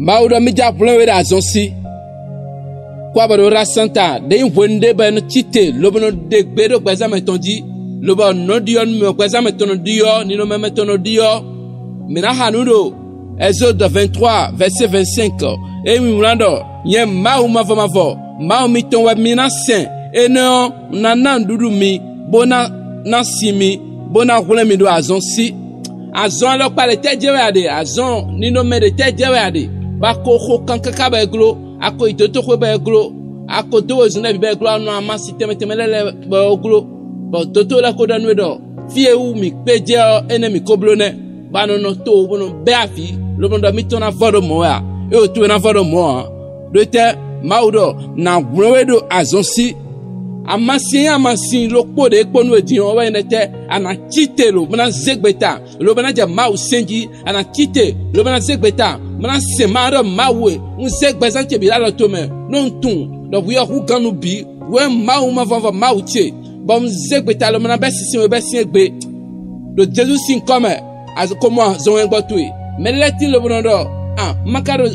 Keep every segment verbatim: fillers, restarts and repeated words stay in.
Mawu ɖɔ mi ja hwlɛn we ɖe azɔn si. Kó abɔ ɖo ra santa ɖe yin hwenu ɖe bɔ e nɔ ci te lobo nɔ ɖe gbe ɖo gbɛzan mɛtɔn ji, lobo nɔ ɖiɔ nu mɛ gbɛzan mɛtɔn nɔ ɖiɔ, ninɔmɛ mɛtɔn nɔ ɖiɔ. Mi na ha nu ɖo Exode vingt-trois verset vingt-cinq. E mi wlan ɖɔ: Nyɛ Mawu mavɔ mavɔ, Mawu mitɔn wɛ mi na sɛn. Enɛ ɔ, na na nuɖuɖu mi, bo na na si mi, bo na hwlɛn mi ɖo azɔn si. Azɔn alɔkpa ɖe tɛ jɛ wɛ a ɖe? Azɔn ninɔmɛ ɖe tɛ jɛ wɛ a ɖe? Ba ko xo kan kaka bɔ e glo, a ko yi dotoxwe bɔ e glo, a ko do wezun lɛ bi bɔ e glo, a nɔ amasi tɛmɛ tɛmɛ lɛ lɛ bɔ e glo. Bɔ doto lɛ ko ɖɔ nu we ɖɔ: Fi e wu mi kpe jɛ ɔ, enɛ mi ko blo nɛ. Ba nɔ nɔ to bo nɔ bɛ avi, lobo nɔ ɖɔ mitɔn na vɔ ɖo mɔ wɛ a? E o to we na vɔ ɖo mɔ a? Ɖo tɛ? Mawu ɖɔ na hwlɛn we ɖo azɔn si. Amasi yin amasi ɖokpo ɖe kpo nu e din ɔ wɛ yin ɖe tɛ? A na ci te lobo na ze gbeta, lobo na jɛ Mawu sɛn ji. A na ci te lobo na ze gbeta, bo na sɛn ma ɖɔ Mawu e, un ze gbɛzan ce bi ɖo alɔ to mɛ, nɔ un tunwun ɖɔ hwi ɔ hu gan nu bi, wɛ Mawu mavɔ mavɔ Mawu ce, bɔ un ze gbeta lobo na bɛ sinsin we bɛ sin egbe. Ɖo Jesu sin nkɔ mɛ, a ko mɔ azɔn wɛngbɔ towe. Mɛ lɛ tin lobo nɔ ɖɔ: A, ma ka ɖo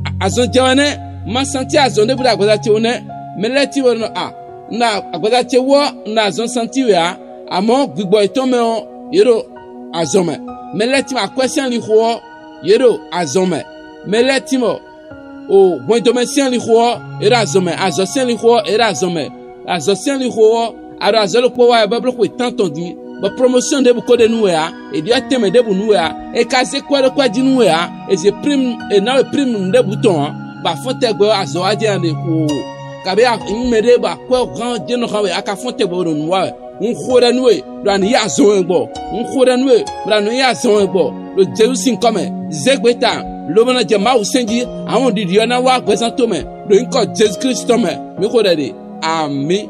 a- azɔn jɛ wɛ nɛ, ma santi azɔn ɖebu ɖo agbaza ce wu nɛ. Mɛ lɛ tin bo nɔ a na agbaza ce wu ɔ, na azɔn santi wɛ a, amɔ gbigbɔ yetɔn mɛ ɔ, ye ɖo azɔn mɛ. Mɛ lɛ tin akwɛ sin alixo ɔ, ye ɖo azɔn mɛ. Mɛ lɛ tin mɔ o hwɛndomɛ sin alixo ɔ, ye ɖo azɔn mɛ. Azɔn sin alixo ɔ, ye ɖo azɔn mɛ. Azɔn sin alixo ɔ, a ɖo azɔn ɖokpo wa wɛ bɔ e blo xwe tantɔn din, bɔ promotion ɖebu ko ɖe nu wɛ a, e ɖiɔ tɛnmɛ ɖebu nu wɛ a, e ka ze kwɛ ɖo kwɛ ji nu wɛ a, e ze prime, e na we prime nu ɖebu tɔn a, bɔ a fɔn tɛgbɛ ɔ, azɔn wa jɛ yan ɖe xo. Kabi a yin mɛɖe bɔ akwɛ han jɛ nɔ han we, a ka fɔn tɛgbɛ we ɖo nu wa wɛ. Un xo ɖɛ nu we ɖɔ a ni yi azɔn wɛngbɔ. Un xo ɖɛ nu we ɖɔ a ni yi azɔn wɛngbɔ. Ɖo Jesu sin nkɔ mɛ, ze gbeta, lobo na jɛ Mawu sɛn ji, awɔn ɖiɖi ɔ na wa gbɛzan to mɛ. Ɖo nkɔ Jesu Klisti tɔn mɛ, mi xo ɖɛ ɖe. Ami.